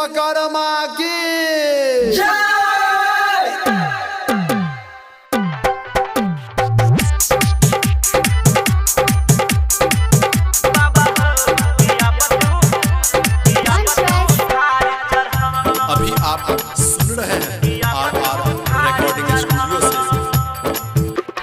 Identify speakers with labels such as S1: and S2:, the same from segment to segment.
S1: विश्वकर्मा की। अभी आप सुन रहे हैं आर रिकॉर्डिंग स्टूडियो से।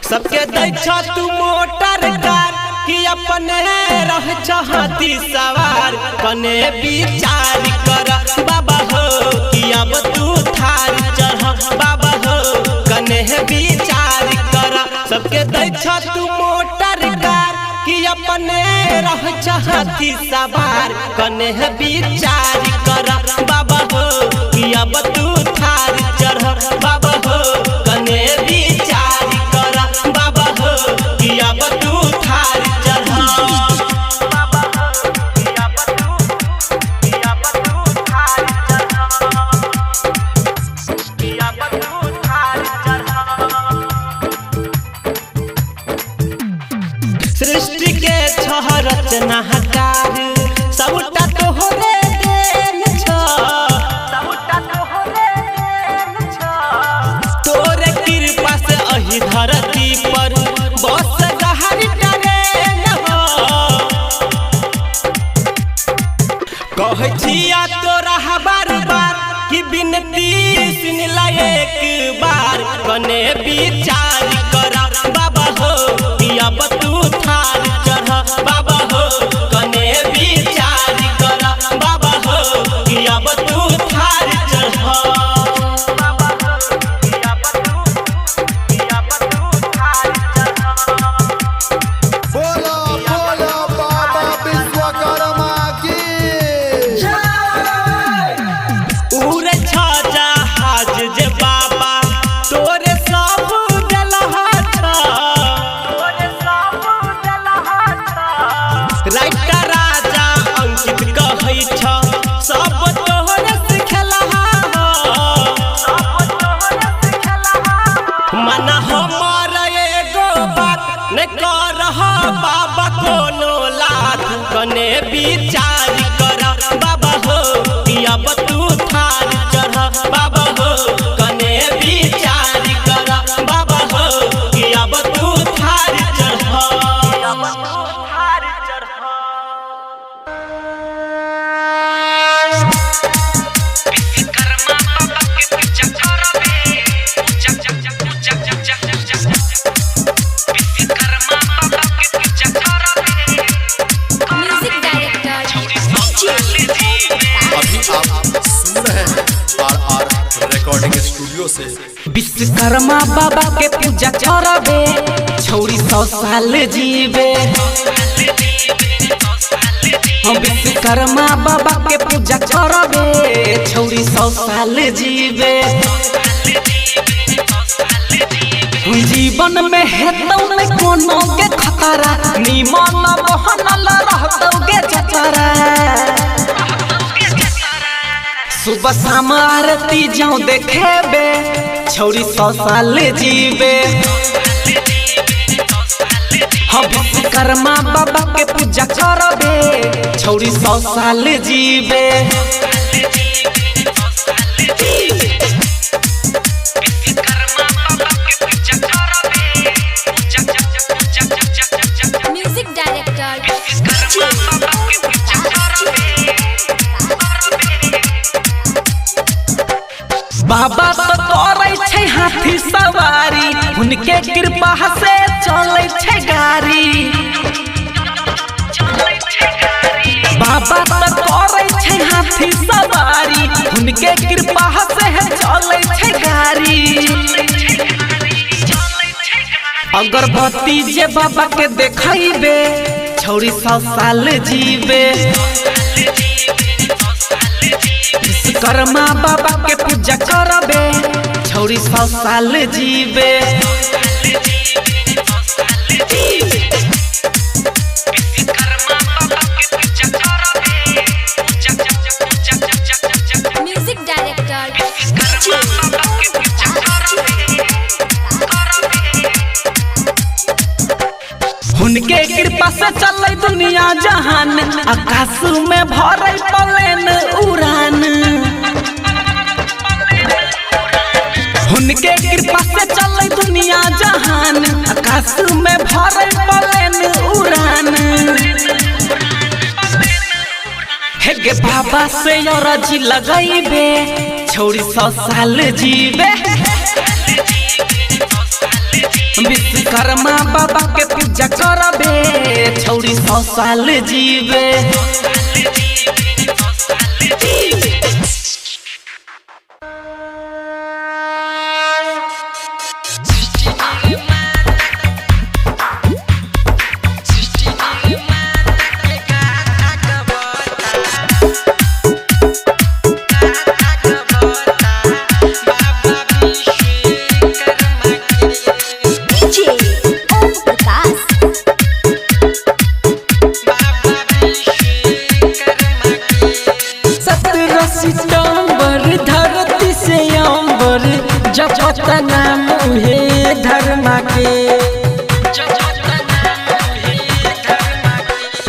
S2: सबके दै छ तू मोटर कार कि अपने रह चाहती सवार, कने विचार कर बाबा हो कि अब तू थार चढ़ बाबा हो, कने विचार कर। सबके दै छ तू मोटर कार कि अपने रह चाहती सवार, कने विचार कर बाबा हो कि अब तू थार चढ़ बाबा हो, कने विचार कर बाबा हो कि अब तू थार चढ़ बाबा हो कि अब तू, कि अब तू थार चढ़, कि अब तू थार चढ़। सृष्टि के छह रचनाकार सबटा तोहरे देन छ, सबटा तोहरे देन छ। तोरे कृपा से अही धरती पर बस गहर टरेन हो। कहै छिया तोरा बार बार कि विनती सुन ला एक बार, कने विचार कर बाबा हो कि अब तू थार चढ़ बाबा हो, कने विचार कर बाबा हो कि अब तू थार चढ़ बाबा हो कि अब तू, कि अब तू थार चढ़।
S1: बोलो बोलो बाबा विश्वकर्मा की।
S2: उड़े छ जहाज जे बाबा तोरे सब डलहा छ, तोरे सब डलहा छ। राइटर राजा अंकित कहै छ सब तोहरे सिखेलहा हो, सब तोहरे सिखेलहा हो। मन हमर एगो बात नै करह बाबा कोनो लाथ, कने विचार कर बाबा हो कि अब तू थार चढ़ बाबा हो, कने विचार कर बाबा हो कि अब तू थार चढ़, अब तू थार चढ़।
S3: Music director DJ।
S1: अभी आप सुन रहे हैं आर रिकॉर्डिंग स्टूडियो से।
S4: विश्वकर्मा बाबा के पूजा करबे छौरी 100 साल जीवे। हम विश्वकर्मा बाबा के पूजा करबे छौरी 100 साल जीवे। जीवन में हेतौ नै कोनो के खतरा, निमन बहनल रहतौ गे जतरा। सुबह शाम आरती जाऊं देखेबे छौरी 100 साल जीवे। हम विश्वकर्मा बाबा के पूजा करबे छौरी 100 साल जीवे।
S3: Music director DJ।
S4: बाबा तो करै छै हाथी सवारी, हुनके कृपा से चलै छै गाड़ी। बाबा तो करै छै हाथी सवारी, हुनके कृपा से चलै छै गाड़ी। अगरबत्ती जे बाबा के देखैबे छौरी 100 साल जीवे। विश्वकर्मा बाबा के पूजा करबे छौरी 100 साल जीवे।
S3: Music director DJ।
S4: हुनके कृपा से चले दुनिया जहान, आकाश में भरे प्लेन उड़ान। आकाश में भरे पलेन उड़ान। हे गे बाबा से अरजी लगैबे छौरी 100 साल जीवे। विश्वकर्मा बाबा के पूजा करबे छौरी 100 साल जीवे।
S3: डीजे ओम प्रकाश।
S4: 17 सितम्बर धरती से अंबर जपत नाम उहे धर्मा के।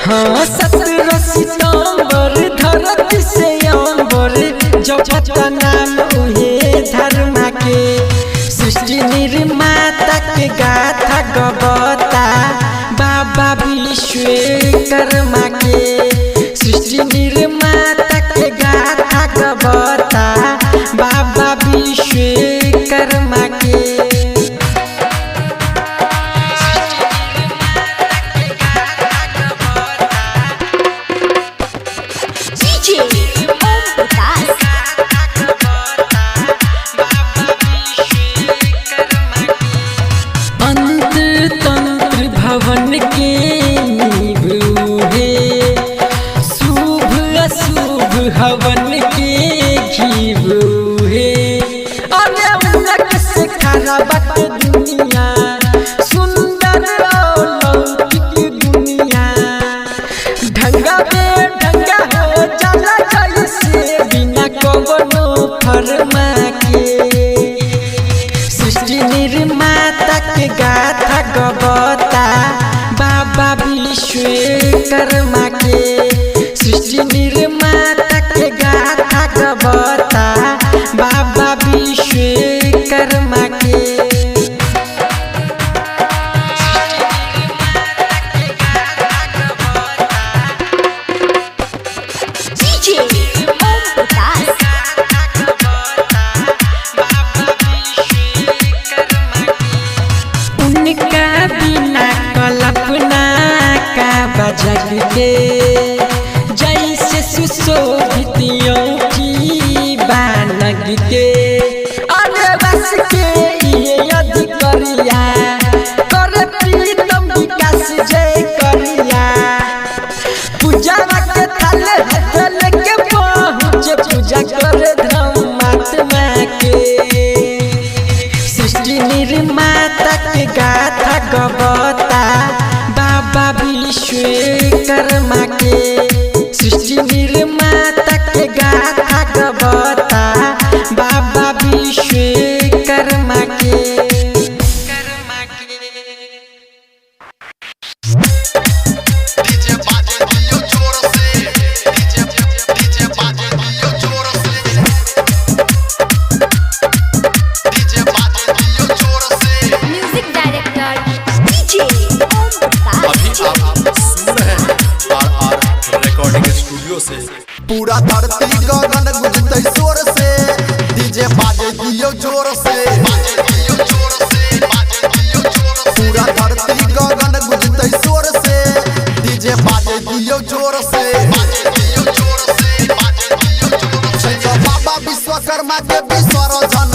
S4: हाँ, 17 सितम्बर धरती से अंबर जपत नाम उहे धर्मा के। सृष्टि निर्माता के गाथा गबता बाबा विश्वकर्मा के। सृष्टि निर्माता के गाथा गबता बाबा विश्वकर्मा के।
S3: डीजे ओम प्रकाश।
S4: अंत तंत्र भवन के नींव उहे, शुभ अशुभ हवन के घीव उहे। अरे उनक से खराबत दुनिया सुंदर अलौकिक दुनिया। ढंगा बे ढंगा हो जाला जैसे बिना कवनो फरमा के। सृष्टि निर्माता के गाथा गबता बाबा विश्वकर्मा के। सृष्टि निर्माता के गाथा गबता बाबा विश्वकर्मा के।
S3: डीजे ओम प्रकाश।
S4: उनका बिना कल्पना का बजग के जैसे सुशोभित की बानग के। अरे बस के ये अधिकरिया कर प्रीतम विकास जय करिया। पूजा के थाल हाथ लेके पहुँचे पूजा कर धर्मात्मा के। सृष्टि निर्माता के गाथा गबता बाबा विश्वकर्मा के। सृष्टि निर्माता के गाथा गबता बाबा विश्वकर्मा के।
S1: डीजे बाजे दियो जोर से, डीजे डीजे बाजे दियो जोर से, डीजे बाजे दियो जोर से।
S3: Music director DJ Om Prakash.
S1: अभी आप सुन रहे हैं आर आर रिकॉर्डिंग स्टूडियो से। पूरा धरती गगन गुंजतै शोर से, डीजे बाजे दियो जोर से, बाजे दियो जोर से, बाजे दियो जोर से। पूरा धरती गगन गुंजतै शोर से, डीजे बाजे दियो जोर से, बाजे दियो जोर से, बाजे दियो जोर से। बाबा विश्वकर्मा के विसर्जन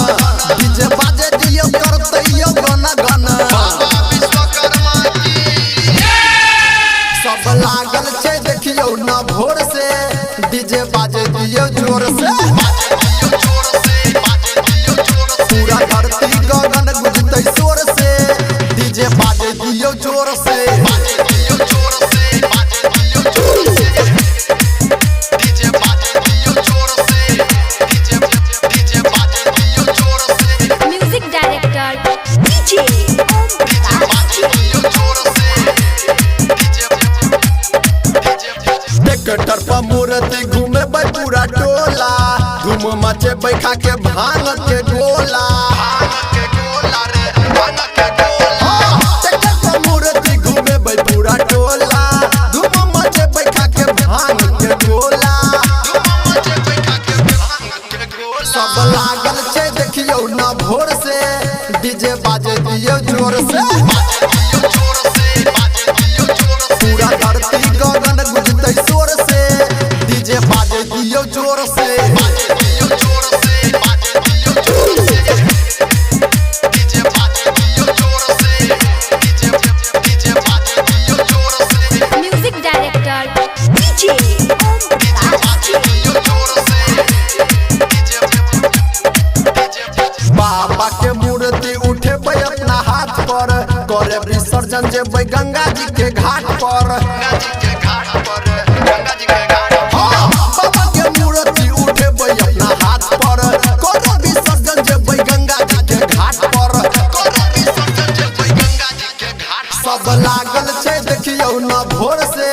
S1: डीजे बाजे दियो करतै यो गन गन। बाबा विश्वकर्मा की सब लागल छै देखियौ न भोर से, डीजे बाजे दियौ जोर से, बाजे दियौ जोर से, बाजे दियौ जोर से। पूरा धरती गगन गुंजतै शोर से, डीजे बाजे दियौ जोर से, बाजे दियौ जोर से, बाजे दियौ जोर से। डीजे बाजे दियौ जोर से, डीजे डीजे बाजे दियौ जोर से,
S3: music director DJ Om
S1: DJ
S3: Prakash.
S1: बाजे दियौ जोर से, डीजे डीजे ट्रैक्टर पर मूर्ति घूमे पूरा टोला, धूम मचे बैठा के भांग के गोला, भांग के गोला रे, भांग के गोला। ट्रैक्टर विसर्जन जेबै गंगा जी के घाट पर। गंगा जी के घाट पर, गंगा जी के घाट पर। हाँ, बाबा के मूर्ति उठेबै अपना हाथ पर। करब विसर्जन जेबै गंगा जी के घाट पर। करब विसर्जन जेबै गंगा जी के घाट। सब लागल छै देखियौ न भोर से,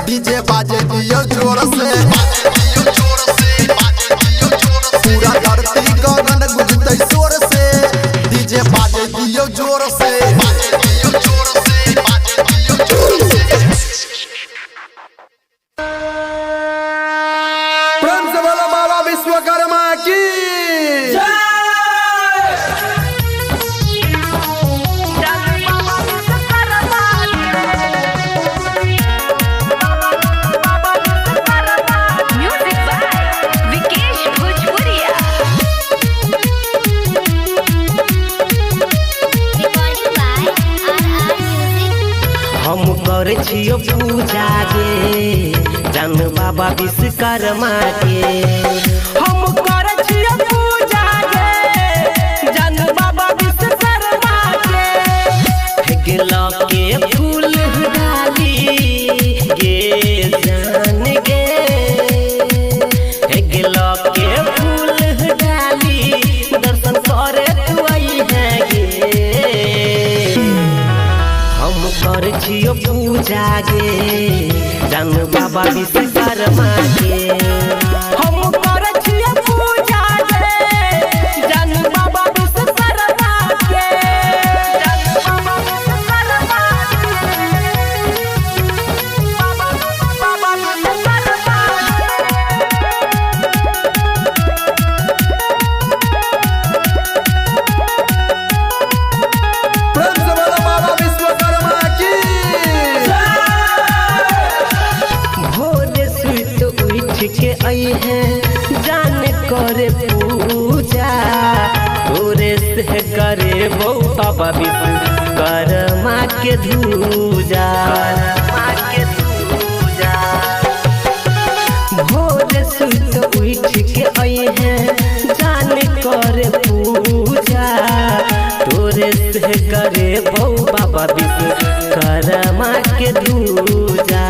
S1: डीजे बाजे दियौ जोर से। बाजे दियौ जोर से, बाजे दियौ जोर से। पूरा धरती गगन गुजतै शोर से, डीजे बाजे दियौ जोर से। बाजे दियौ जोर से, बाजे दियौ जोर से।
S5: प्रेम से बोलो बाबा विश्वकर्मा की।
S3: Music by Vikesh Bhojpuria. Recording by RR Music.
S2: हम करे छियो पूजा गे जान बाबा विश्वकर्मा के। हम करे छियो पूजा गे जान बाबा विश्वकर्मा के। गेला के फूल डाली गे जान गे, गेला के फूल डाली दर्शन करे तू आई है गे। हम कर छियो पूजा गे जान बाबा विश्वकर्मा के। हम कर छियो पूजा गे जान बाबा विश्वकर्मा के। जान बाबा विश्वकर्मा के। बाबा विश्वकर्मा के।
S5: प्रेम से बोलो बाबा विश्वकर्मा की।
S2: भोर सुत उठ के आई है जान करे पूजा, तोरे से करे बो बाबा विश्वकर्मा के धूजा। के धूजा भोर सुत उठ के आई है जान करे पूजा, तोरे से करे बो बाबा विश्वकर्मा के धूजा।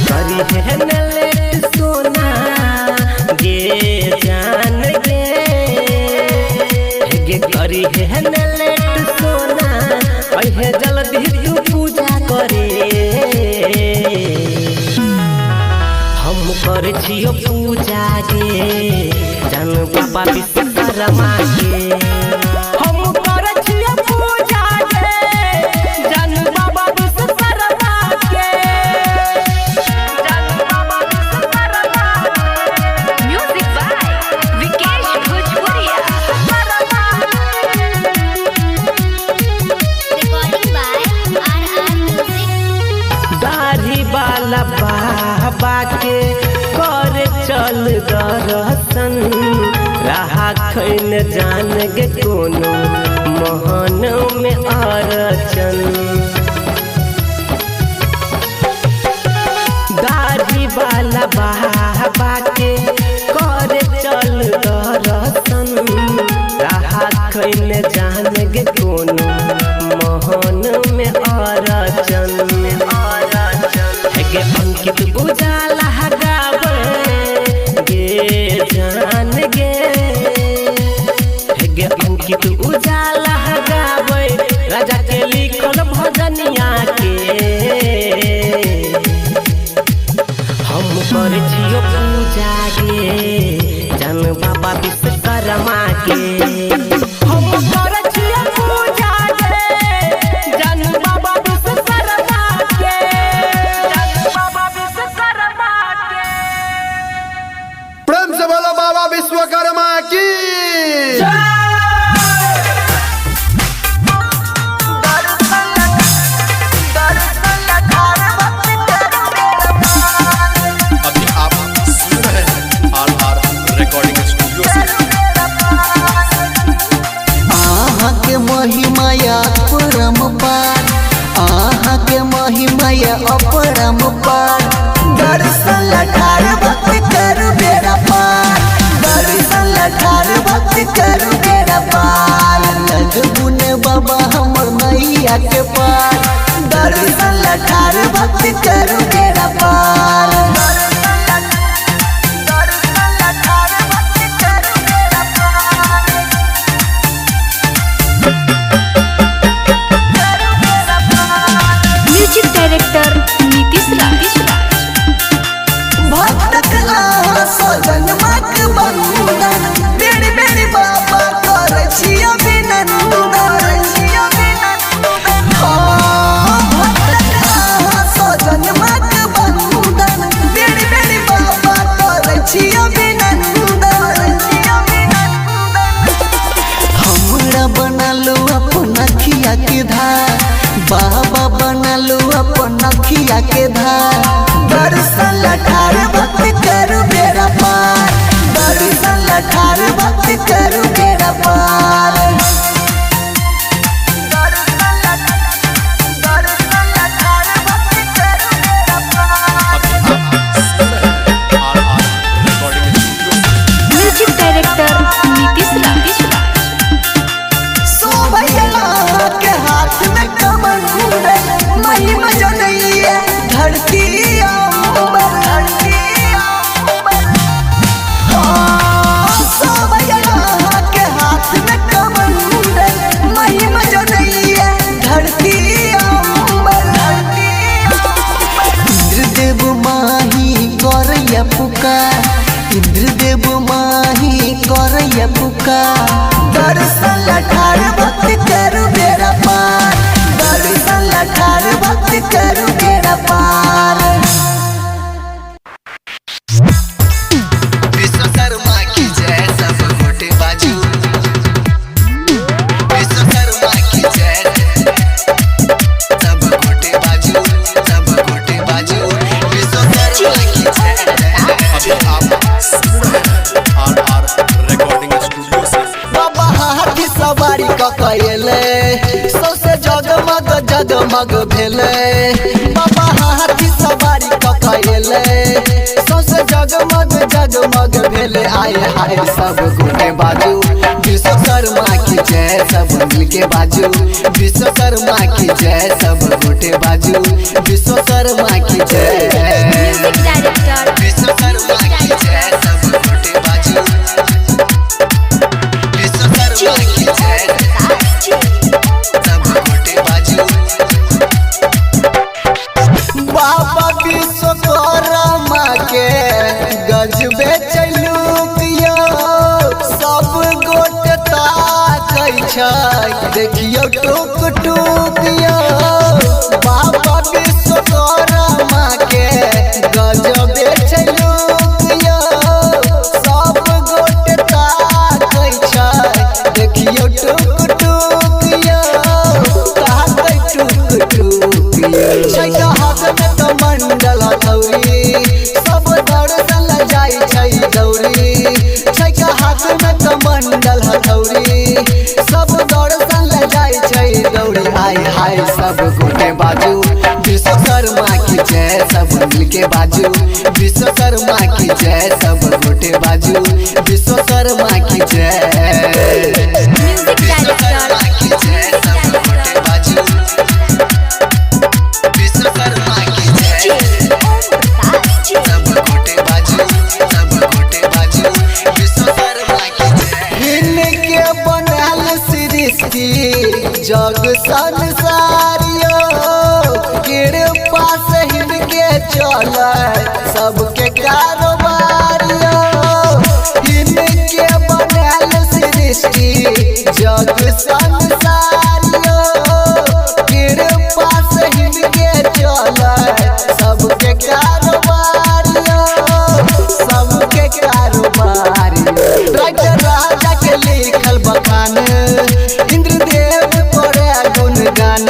S2: करी है न लेट सोना गे जान गे, गे करी है न लेट सोना अहे जल्दी तू पूजा करे। हम कर छियो पूजा गे जान बाबा विश्वकर्मा के। हम कर छियो पूजा गे जान बाबा विश्वकर्मा के। जान बाबा Vishwakarma.
S3: Music by Vikesh Bhojpuria. Recording by RR Music.
S2: दाढ़ी वाला बाबा के कर चल दर्शन, रहा खैन जान गे कोनो मोहन में अरचन। दाढ़ी वाला बाबा के कर चल दर्शन, रहा खैन जान गे कोनो मोहन में अरचन। गे अंकित उजाला गावे गे जान गे, गे अंकित उजाला गावे राजा के लिखल भजनिया के। हम कर छियो पूजा गे जान बाबा विश्वकर्मा के। हम कर छियो पूजा गे जान बाबा विश्वकर्मा के। जान बाबा विश्वकर्मा के।
S5: प्रेम से बोलो बाबा विश्वकर्मा की।
S1: अभी आप सुन रहे हैं आर आर रिकॉर्डिंग स्टूडियो से।
S6: अहाँ के महिमाया अपरम्पार, अहाँ के महिमाया अपरम्पार। दर्शन लठार भक्त करू बेड़ा पार, दर्शन लठार भक्त करू बेड़ा पार। लग गुण बाबा हमर नैया। खिया के पार। दर्शन लठार भक्त करू बेड़ा पार।
S3: म्यूजिक डायरेक्टर नीतीश राज।
S6: भक्तक आहा सजन मक बंदन, बेड़ी बेड़ी बाबा कर छी अभिनंदन। हाँ, भक्तक आहा सजन मक बंदन, बेड़ी बेड़ी बाबा कर छी अभिनंदन। हमरा बनालू अपन अखिया के धार, बाबा बनालू अपन अखिया के धार। दर्शन लठार भक्त करू बेड़ा पार। दर्शन लठार भक्त करू बेड़ा पार।
S1: अभी आप सुन रहे हैं R R recording studio.
S3: Music director Nitish Raj.
S6: शोभैया के हाथ में कमंडल, महिमा जनैया धरती अंबर। हाँ, शोभैया के हाथ में कमंडल, महिमा जनैया धरती अंबर। इंद्रदेव माही करैया पुकार, इंद्रदेव माही करैया पुकार। दर्शन लठार भक्त करू बेड़ा पार। दर्शन लठार भक्त करू बेड़ा पार।
S7: विश्वकर्मा की जय सब गोटे बाजू। विश्वकर्मा की जय सब गोटे बाजू, सब गोटे बाजू। विश्वकर्मा की जय।
S1: अभी आप सुन रहे हैं आर आर रिकॉर्डिंग स्टूडियो से।
S6: बाबा हाथी सवारी ककैले, सौसे जगमग जगमग भेले। बाबा हाथी सवारी ककैले, सौसे जगमग जगमग भेले। आए हाय सब गोटे बाजू, विश्वकर्मा की जय सब मिलके बाजू। विश्वकर्मा की जय सब गोटे बाजू, विश्वकर्मा की जय।
S3: म्यूजिक डायरेक्टर
S7: विश्वकर्मा की जय सब गोटे बाजू। विश्वकर्मा की जय सब गोटे बाजू।
S6: बाबा विश्वकर्मा के गजबे चलुकियो, सब गोटे ताकै छै देखियो टुक टुकियो। बाबा विश्वकर्मा के गजबे चलुकियो, सब गोटे ताकै छै देखियो टुक टुकियो। ताकै टुक टुकियो छै तऽ हाथ में कमंडल हथौड़ी, सब दर्शन ला जाइ छै दौड़ी। छै के हाथ में कमंडल हथौड़ी, सब दर्शन ला जाइ छै दौड़ी। आय हाय सब गोटे बाजू, विश्वकर्मा की जय सब मिलके बाजू। विश्वकर्मा की जय सब गोटे बाजू, विश्वकर्मा की जय।
S3: म्यूजिक
S7: विश्वकर्मा
S3: डायरेक्टर
S7: की जय सब गोटे बाजू। विश्वकर्मा की जय सब गोटे बाजू, सब गोटे बाजू। विश्वकर्मा की जय।
S6: इनके बनल सृष्टि जग संसारियो, कृपा से इनके चल सबके कारोबारियो। इनके बनल सृष्टि जग संसारियो, कृपा से इनके चल सबके कारोबारियो, सबके कारोबारियो। राजा राजा के लिखल बखान, इंद्रदेव करे गुणगान।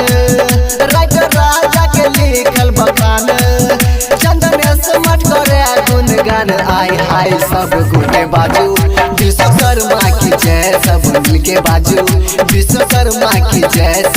S6: राजा राजा के लिखल बखान, चंदन स्मट करे गुणगान। आय हाय सब गोटे बाजू, विश्वकर्मा की जय सब मिलके बाजू। विश्वकर्मा की जय।